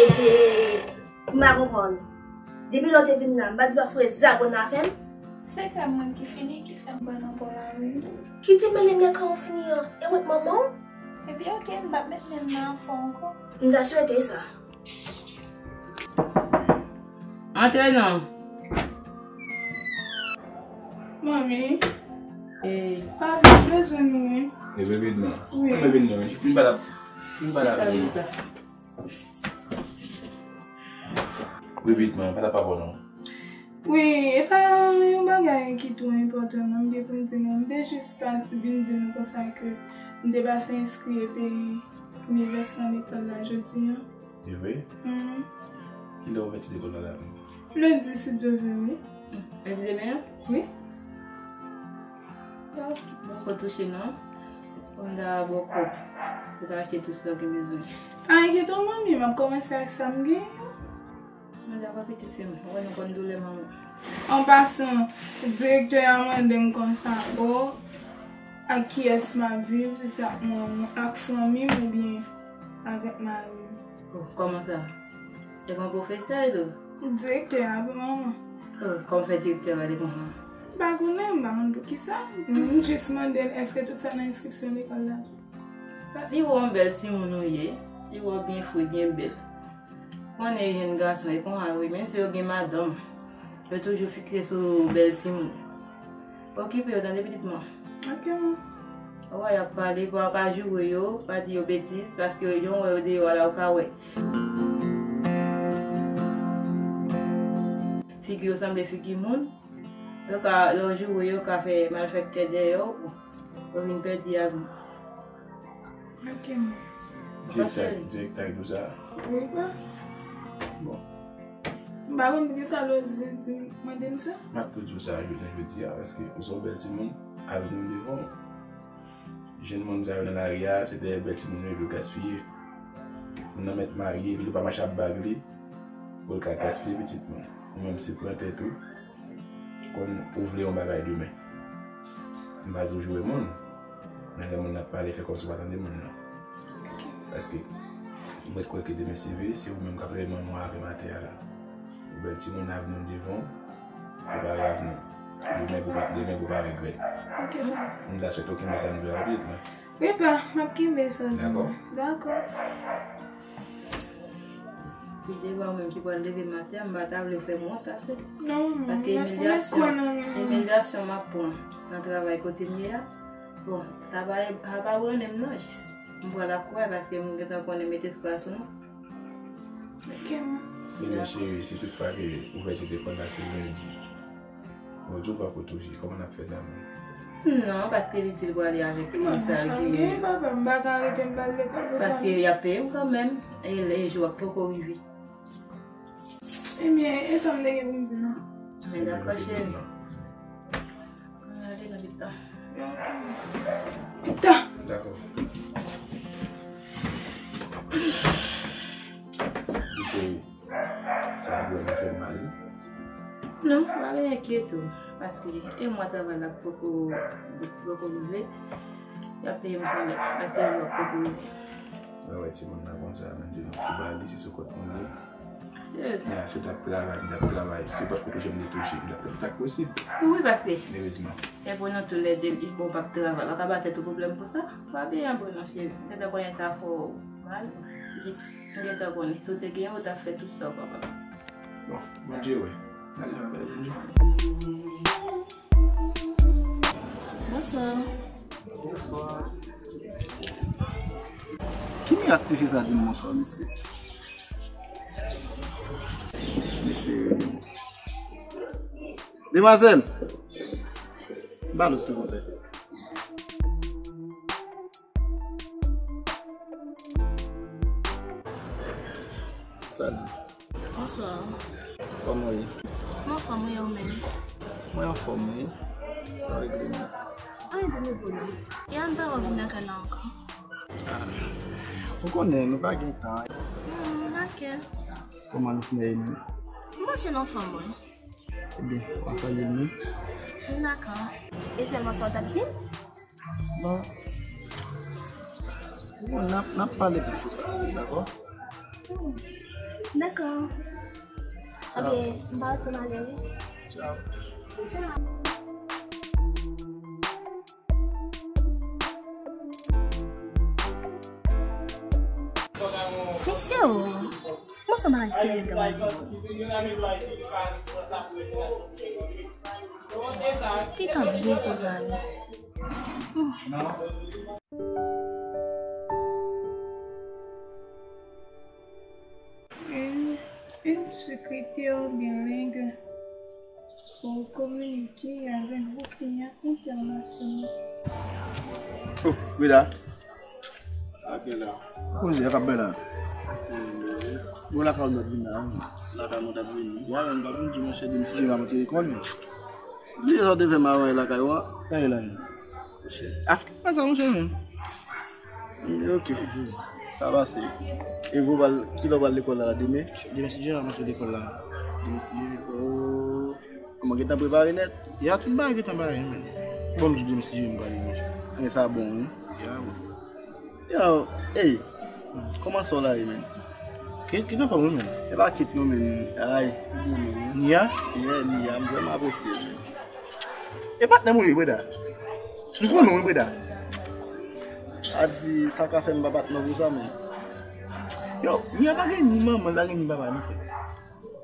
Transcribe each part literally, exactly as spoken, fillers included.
M pa konprann. Depi lè w te vin la, m pa di w ap foure zabòn nan afè m? Se krèm mwen ki fini, ki fè m pran nan po lari. Kite mele m lè krèm ou fini an. E mwen k manman w? Ebyen, oke, m p ap met men m nan afè w ankò. M ta swete sa. Antre non. Manmi. Ey. Papi, m bezwen nou, wi. E bebe non. Wi. Mwen bebe non. M pa la. M pa la. Chita, chita. Wi, bebe non. Pa la pa bon non. Wi, e pa yon bagay ki twò enpòtan non, m gen pou m di nou. M te jis pa vin di nou konsa ke m te pase enskri epi m vès nan lekòl la jodi a. E vre? Mhm. Kilè w vèti lekòl la la? Lendi, si Dye vle, wi. Lendi demen an? Wi. Bon, poko touche non. Pou m ta ba w kòb. Pou ta achte tout sa w gen bezwen. Pa enkyete w, manmi, m ap kòmanse ak sa m genyen yo. Mwen dakò pitit fi m, ou wè nou konn doulè manman. An pasan, direktè a mande m konsa, o, ak kiyès m ap viv, si se ak manman, ak fanmi m oubyen avèk mari m. O, kòman sa? E pa yon pwofesè li tou? Direktè a, wi manman. O, kòman fè direktè a pale konsa? M pa konnen, m pa konn poukisa. M jis mande l, èske tout sa nan enskripsyon lekòl la tou? Li wè w yon bèl timoun ou ye, li wè w byen fre, byen bèl. Konnen jèn gason e konsa yo ye, menm si yo gen madanm, yo toujou fikse sou bèl timoun. Okipe yo tande pitit mwen. Ok, man. Ou wè y ap pale, pa, pa joure yo, pa di yo betiz, paske yon wè yo deyò a la ou ka wè. Figi yo sanble figi moun. Yo ka, lè w joure yo, yo ka fè malfektè dèyè w, ou vin pèdi lavi w. Ok, man. Direktè, direktè ak dou sa. Wi, pa. Bon. M pa konn poukisa Lozi di, mande m sa. M ap tou di w sa jounen jodi a, paske ou se yon bèl timoun, avni w devan w. Jenn moun sa yo nan lari a, se dèyè bèl timoun yo, yo gaspiye. Moun nan mèt marye, epi li pa mache ap bag li, pou l ka gaspiye pitit moun. Ou menm, se pran tèt ou, konn ou vle yon bagay demen. M pa di w joure moun, men lè moun nan ap pale, fè kòmsi w pa tande moun nan. Paske, mwen kwè ke demen se vre, se ou menm k ap leve manman w avè m atè a la. Ou bèl timoun, avni w devan w, prepare avni w. Demen pou pa, demen pou pa regrèt. Ok, pa. M ta swete w kenbe sa m di w la, pitit mwen. Wi, pa, m ap kenbe sa w di m. Dakò. Dakò. Pideva ou menm ki pral leve maten an, m pa ta vle w fè m wont ase. Non, non, paske imilyasyon, imilyasyon m ap pran nan travay kote m ye a. Bon, sa pa, sa pa rannen m non, jis m pran lakouray paske m gentan konnen mete twa sou nou. Ok, man. Ebyen, cheri, si tout fwa ke ouvèti lekòl la se lendi, Bondye poko toujou, kòman n ap fè sa menm? Non, paske li di l prale avèk li, sa l genyen. Papa, m pa ka rete m pa al lekòl pou sa. Paske y ap peye m kanmenm, e lè jou a poko rive. Ebyen, e sa m te gen pou m di non. Men dakò, cheri. Ann ale nan pita. Pita. Dakò. Cheri. Sa vrèman fè m mal, wi. Non, pa gen enkyete w, paske e mwa travay la poko, poko rive, y ap peye m kanmenm, paske jou a poko rive. Mwen wè timoun nan konsa, mwen di nou ki ba li, se sou kont mwen li ye. Men si w t ap travay, m t ap travay, se pa kote w jwenn li touche, m t ap fè sa k posib. Wi, paske erezman. E pou nou toulède, li bon p ap travay, pa ka ba tèt ou pwoblèm pou sa. Pa byen bon non, cheri. M gentan konnen sa fè w mal. Jis, m gentan konnen. Si w te genyen, w t ap fè tout sa w kapab. Bon, Bondye wè. N ap travay, Bondye. Bonswa. Bonswa. Ki mirak tifi sa di m bonswa, mesye? Mesye. Demwazèl! Ba nou, silvouplè. Salut. Bonswa. Kòman w ye? M anfòm, wi, ou menm? Mwen anfòm, wi. Sa regle m. Anyen de nouvo non? E ann pa wè w vin lakay la ankò? Ah, ou konnen, nou pa gen tan. Hmm, ok. Kòman nou fè ye menm? M panse l anfòm, wi. Ebyen, w a salye l non. M dakò. E sèlman sa w t ap di m? Bon. Bon, n ap, n ap pale plis sou sa, dakò? Dakò. Ok, m pa rete m ale wi. Tchaw. Tchaw. Mesye o, kòman sa bagay serye kòman di? Li t ap byen sou sa wi. Une, une secrétaire bilingue pour communiquer avec vos clients internationaux. Oh, Frida. Koze, sa k ap bay la? Bon, lakay ou n ap vin la, wi. Lakay mwen t ap vini. Ya, men m pa vin di, monchè, di m si Jemima monte lekòl, men. Bliye sa w te fè m avè lakay ou a. Sa ye la, men? Monchè. Ah, pa sa, monchè, men. Mm, ok. Sa pase. E vou pral, kilè w pral lekòl la, la, demen? Demen, si Jemima monte lekòl la. Demen, si Jemima, oh. Kòman, gentan prepare nèt? Ya, tout bagay gentan pare, men. Bon, m di demen, si Jemima pral lekòl. Men sa bon, wi. Ya, wi. Yo, ey, kòman sa w la ye, men? Kit, kit anfòm wi, men. E pa kit non, men. Ay, li bon non. Nia? Yeah, Nia, m vrèman apresye l, men. E patnè m ou ye, Breda? M konnen w wi, Breda. A di, sa ka fè m pa patnè w pou sa, men. Yo, Nia pa gen ni manman l, pa gen ni papa l, men.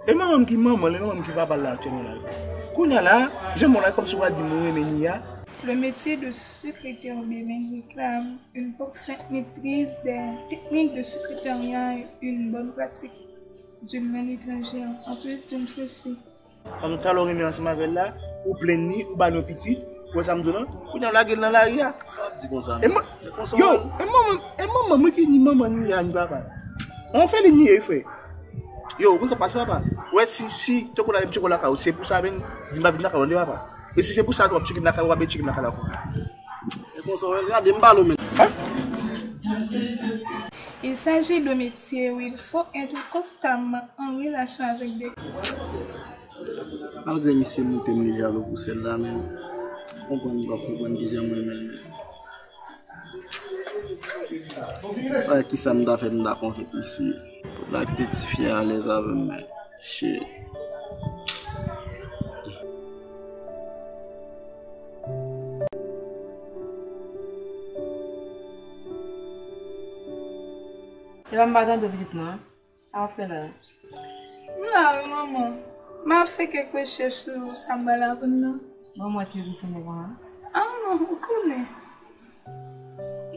E manman m ki manman l, e manman m ki papa l la aktyèlman la. Kounye a la, jan m wè w la, kòmsi w pral di m ou renmen Nia. Le métier de secrétaire bilingue réclame une parfaite maîtrise des techniques de secrétariat et une bonne pratique d'une langue étrangère, en plus d'une fluency. An nou talè w renmen ansanm avè l la, ou plenn li, ou ba l yon pitit, ou wè sa m di w lan, kounye a w lage l nan lari a. Sa w ap di konsa, men? E mwen, yo, e manman, e manman mwen ki ni manman ni ya ni papa. An fè li ni e frè. Yo, ou konn sa k pase papa? Ou wè si, si, tankou la, m tcheke w lakay ou, se pou sa menm, di m pa vin lakay ou tande papa. E si se pou sa tou w ap tcheke m lakay ou, w ap vin tcheke m lakay la ankò. E konsa, w gade m pale w menm. Hein? Il s'agit de métiers où il faut être constamment en relation avec des Malgre misye moute m li jalou pou sèl la, men m konprann li p ap konprann kijan m renmen l, men. Ay, kisa m ta fè m ta konvenk misye pou l la kite tifi a alèz avè m, men. Shit. Epa m pa tande w pitit mwen. Sa w ap fè la? M la wi, manman. M ap fè kèk rechèch sou sa m pral aprann nan. Manman ki di fè m konsa? Ah non, ou konnen.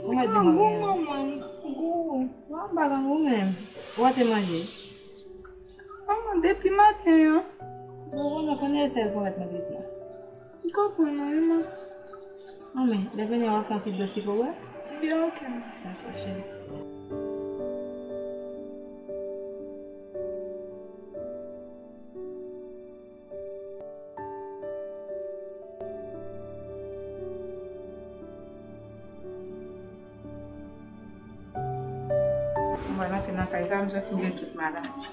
Ou mèt di manman. Gou, manman, gou. Wa m pa gen gou menm. Ou te manje? Manman, depi maten an. Bon, bon, nou konnen sèl pou mèt manje la. M konprann ou wi, man. Manmi, lè vini w ap fè yon ti dlo sik ou bwè? Byen, ok, man. Dakò, cheri. Mwen rantre nan kay la, m santi m gen tout maladi.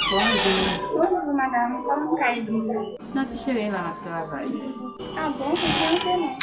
Bonjou. Bonjou, madanm. Kòman kay di la? Nan ti cheri la n ap travay. Ah bon, ou plante non?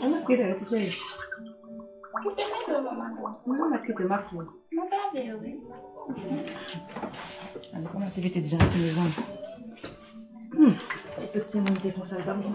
An ap kite l koupe. Kite mete w nan maton. Mwen mèt kite m ap fè. Mwen pa vle wi. Gade kòman ti pitit janti, mezanmi. Hmm. Tout timoun te konsa, l t ap bon.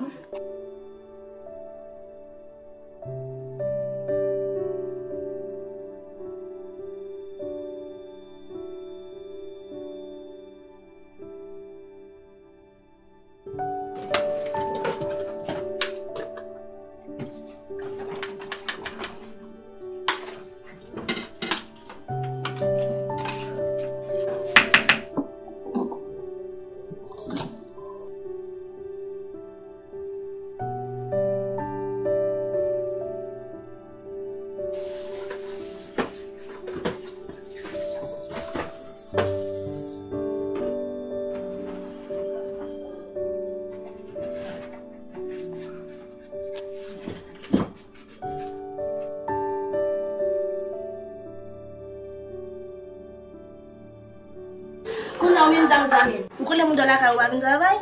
Kounye a w menm dam sa menm. Ou konnen moun dò lakay ou pa vin travay?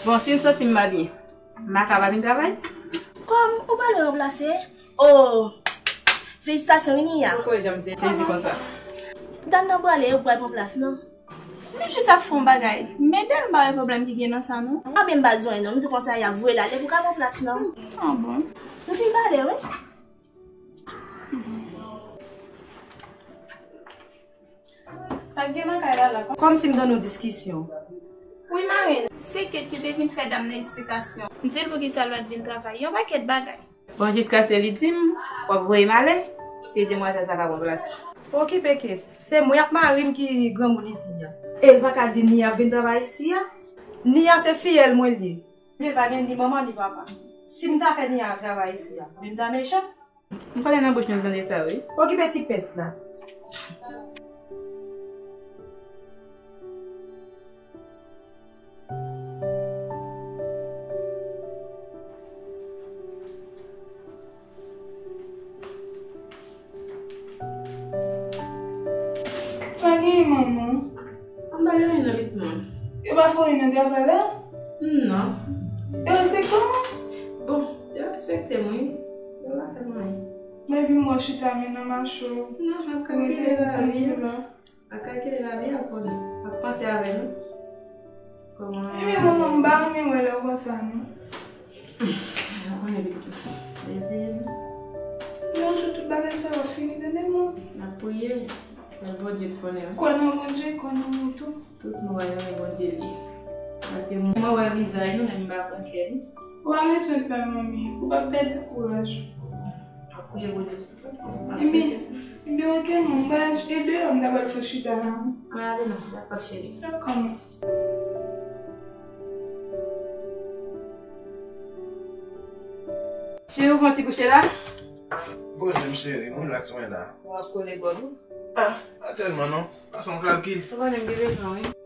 Bon, si m santi m pa byen, m pa ka pa vin travay? Kòm ou pral ranplase? Oh! Felisitasyon, wi, Nia. Poukò janm se sezi konsa? Dam nan prale, ou pral pran plas, non? Li jis ap fè yon bagay. Men Dèl pa wè pwoblèm ki gen nan sa, non. Anben, m pa di w anyen, non. M di w konsa, y ap voye l ale pou ka pran plas, non. Ah bon? Nou fin pale, wi. Sa k gen nan kay la la? Kòmsi m tande yon diskisyon. Wi, marenn. Se Kate ki te vin fè dam nan esplikasyon. M di l poukisa l pa t vin travay. Yon pakèt bagay. Bon, jiskaske li di m, w ap voye m ale, si demwazèl sa ka pran plas. Okipe Kate. Se mwen ak mari m ki granmoun isi a. E l pa ka di Nia ap vin travay isi a. Nia se fiyèl mwen li ye. Li pa gen ni manman ni papa. Si m ta fè Nia travay isi a, men m ta mechan. M konnen nan bouch nou tande sa, wi. Okipe ti pès la. Sa genyen, manman? An ba yo yon nan vit mwen. Yo pa fè w nan travay la? Non. Yo respekte w, man? Bon, yo respekte m, wi. Yo pa fè m anyen. Baby, mwen chita men nan mache w. Non, m ap kalkile lavi a. Ak kalkile lavi a, konnen. Ap panse avè nou. Kòman? Ebyen, manman, m pa renmen wè lè w konsa, non. Ou konnen pitit mwen. Mezi. Yon jou, tout bagay sa yo fini, tande, man. N ap priye. Sèl Bondye k konnen, wi. Kwè nan Bondye, kwè nan mwen tou. Tout nou wè nan men Bondye li ye. Paske mwen wè vizaj nou, men m pa konn kè nou. Ou pa bezwen pè, manmi. Ou p ap pèdi kouraj ou. Ap priye Bondye sou tout. Ebyen, ebyen, oke, non, m pral ede yo, m ta pral fè chita la. Ale non, dakò, cheri. Dakò, man. Cheri, ou fè yon ti kouche la? Poze m, cheri, m rilaks mwen la. Ou ap kole bò nou? Ah, pa tèlman non. Pase yon kalkil. Ou konnen m gen bezwen, wi.